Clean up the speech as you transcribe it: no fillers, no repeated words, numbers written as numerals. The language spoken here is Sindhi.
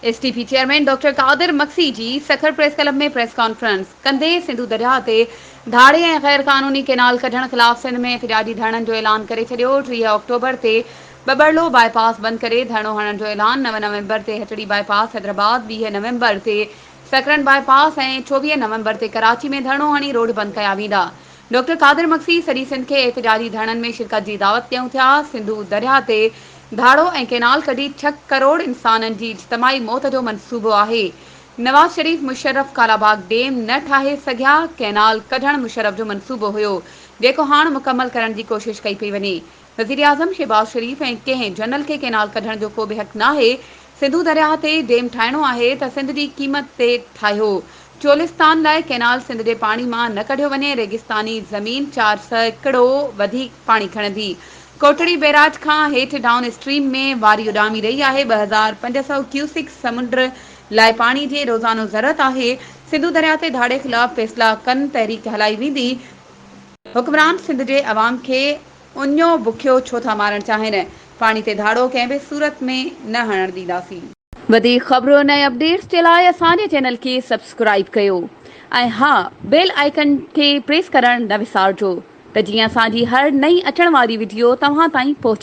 S T P chairman doctor Qadir Magsi جي Sukkur press club ۾ press conference ڪندي سنڌو درياهه تي ڌاڙي ۽ غير قانوني ڪينال ڪڍڻ خلاف سنڌ ۾ احتجاجي ڌرڻن جو اعلان ڪري ڇڏيو، 30 آڪٽوبر تي ٻٻرلو باء پاس بند ڪري ڌرڻو هڻڻ جو اعلان، نو نومبر تي هٽڙي باء پاس حيدرآباد، 20 نومبر تي سڪرنڊ باء پاس ۽ 24 نومبر تي ڪراچي ۾ ڌرڻو هڻي روڊ بند ڪيا ويندا. ڊاڪٽر قادر مگسي سڄي سنڌ کي احتجاجي ڌرڻن ۾ شرڪت جي دعوت ڏيون ٿيا، سنڌو درياهه تي ڌاڙو ۽ ڪينال ڪڍي ڇهه ڪروڙ انسانن جي اجتماعي موت جو منصوبو آهي، نواز شريف مشرف ڪالاباغ ڊيم نه ٺاهي سگهيا، ڪينال ڪڍڻ مشرف جو منصوبو هيو، جيڪو هاڻ مڪمل ڪرڻ جي ڪوشش ڪئي پئي وڃي، وزيراعظم شهباز شريف ۽ ڪنهن جنرل کي ڪينال ڪڍڻ جو ڪو به حق ناهي، سنڌو درياهه تي ڊيم ٺاهڻو آهي ته سنڌ جي قيمت تي ٺاهيو، چولستان لاء ڪئنال سنڌ جي پاڻي مان نه ڪڍيو وڃي، ريگستاني زمين 400 وڌيڪ پاڻي کڻندي. ڪوٽڙي بئراج کان هيٺ ڊائون اسٽريم ۾ واري اڏامي رهي آهي، 2500 ڪيوسڪ سمنڊ لاء پاڻي جي روزانو ضرورت آهي، سنڌو درياهه تي ڌاڙي خلاف فيصلا ڪن تحريڪ هلائي ويندي، حڪمران سنڌ جي عوام کي اڃو بکيو ڇو ٿا مارڻ چاهين؟ پاڻي تي ڌاڙو ڪنهن به صورت ۾ نه هڻڻ ڏينداسين. وڌيڪ خبرن ۽ اپڊيٽس جي لاء اسان جي چينل کي سبسڪرائيب ڪيو ۽ ها بيل آئيڪن کي پريس ڪرڻ نه وسارجو ته جيئن اسان جي هر نئين اچڻ واري وڊيو توهان تائين پهچي.